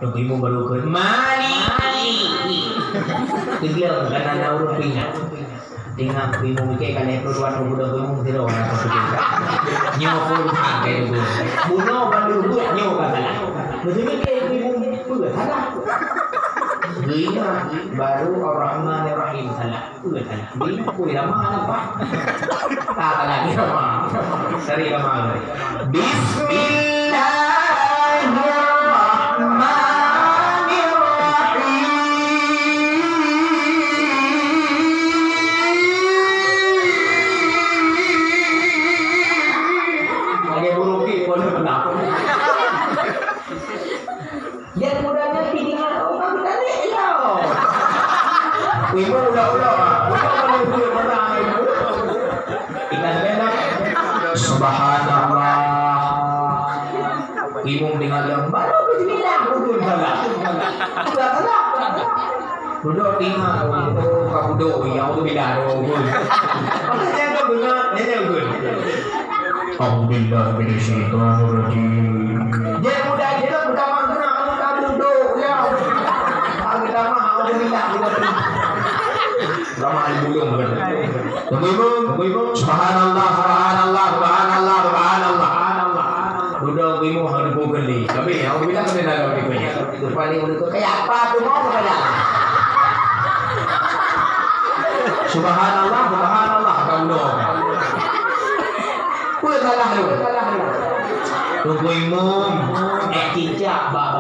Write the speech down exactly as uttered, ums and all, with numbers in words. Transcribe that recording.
Teungku imum baru kheun, "Malik!" Teugleng, kana na ureueng peuingat. Teungoh teungku imum, ka lhèe ploh dua ploh bunoe teungku imum sidroe na teungku imum. Nyoe phôn that keu teungku. Bunoe ban lheueh beuet nyoe ka salah. Meuseuti teungku imum peue salah. Geuingat baru Ar-Rahmanir Rahim salah. Peue salah? Beli pui lama nampak. Ah, lagi lama. Cari lama. Bismillahirrahmanirrahim. Lagi burung ki pun pernah. Nyang muda nyan pih ingat, oh, ka geutanyoe, ya. Ibu udah-udah, ah. Udah kalau ibu pernah, ibu. Ingat benar. Subhanallah. Imum deungon lom, baru bismillah, rukun salat. Sudah salat. Duduk ingat, oh, ka budok, ya, auzubillah, oh, pun. Maksudnya, tu benar, dia pun. A'udzubillahi minasyaitonirrajim. Dia mudah dia pertama kena kamu tak duduk ya. Pertama alhamdulillah dia. Lama ibu belum kan. Tunggu ibu, tunggu ibu. Subhanallah, subhanallah, subhanallah, subhanallah. Udah ibu harus bukan ni. Tapi ya, udah kena dalam ibu. Rupanya udah tu kayak apa tu mau kata. Subhanallah, subhanallah, kamu doa. Peue salah lôn? Teungku imum, eh, cicak bak